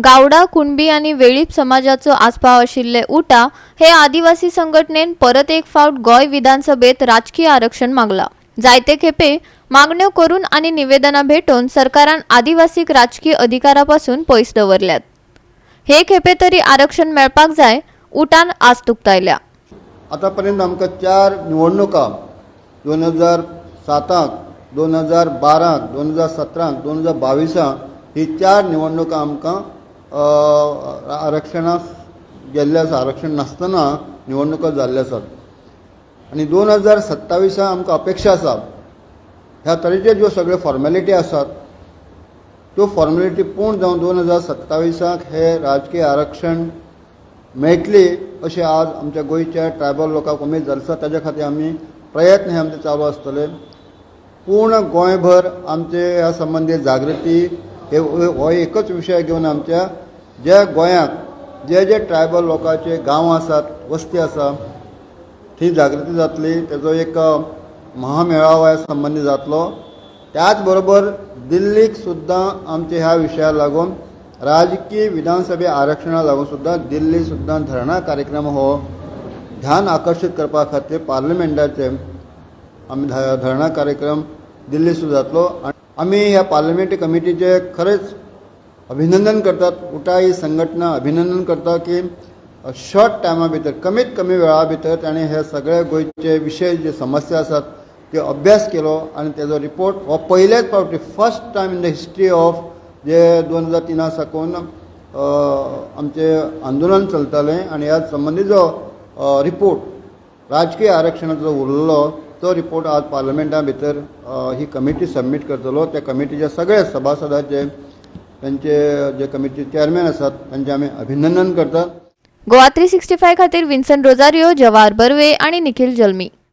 गावडा, कुणबी आनी वेळीप समाजाचो आस्पाव आशिल्ले उटा हे आदिवासी संघटनेन परत एक फावट गोंय विधानसभेत राजकीय आरक्षण मागला. जायते खेपे मागण्यो करून आनी निवेदनां भेटोवन सरकारान आदिवासीक राजकीय अधिकारापासून पयस दवरल्यात. हे खेपे तरी आरक्षण मेळपाक जाय, उटान आस्त उक्तायल्या. आतापर्यंत आमकां चार निवडणुका 2007, 2012, 2017, 2022 ही चार निवडणुका आमकां आरक्षणाक गेल्ले आसा. आरक्षण नासतना निवडणुका जाल्ल्यो आसात आनी 2027 आमकां अपेक्षा आसा, ह्या तरेचे ज्यो सगळ्यो फॉर्मेलिटी आसात त्यो फॉर्मेलिटी पूर्ण जावन 2027 हे राजकीय आरक्षण मेळटली अशें आज आमच्या गोंयच्या ट्रायबल लोकांक उमेद जाल्ली आसा. ताज्या खातीर आमी प्रयत्न हे आमचे चालू आसतले. पूर्ण गोंयभर आमचे ह्या संबंदी जागृती हे हो एकच विशय घेवन आमच्या ज्या गोंयांत जे जे ट्रायबल लोकांचे गांव आसात, वस्ती आसा, थंय जागृती जातली. तेजो एक महामेळावो ह्या संबंदी जातलो. त्याच बरोबर दिल्लीक सुद्दां आमचे ह्या विशया लागून, राजकीय विधानसभे आरक्षणा लागून सुद्दां दिल्ली सुद्दां धरणा कार्यक्रम हो ध्यान आकर्शीत करपा खातीर पार्लमेंटाचे आमी धरणा कार्यक्रम दिल्ली सुद्दां जातलो. आनी आमी ह्या पार्लमेंटरी कमिटीचे खरेंच अभिनंदन करतात. उटा ही संघटना अभिनंदन करता की शॉर्ट टायमा भितर, कमीत कमी वेळा भितर ताणें हे सगळे गोंयचे विशय, जे समस्या आसात ते अभ्यास केलो आनी तेजो रिपोर्ट हो पयलेच फावटी, first time in the history of जे 2003 साकून आमचें आंदोलन चलतालें आनी ह्या संबंदी जो रिपोर्ट राजकीय आरक्षणाचो उरलेलो तो रिपोर्ट आज पार्लमेंटा भितर ही कमिटी सबमीट करतलो. त्या कमिटीच्या सगळ्या सभासदाचे, त्यांचे जे कमिटी चेअरमॅन आसात तांचे आमी अभिनंदन करतात. गोवा 365 खातीर विन्सन रोजारियो, जवाहर बर्वे आणि निखिल जल्मी.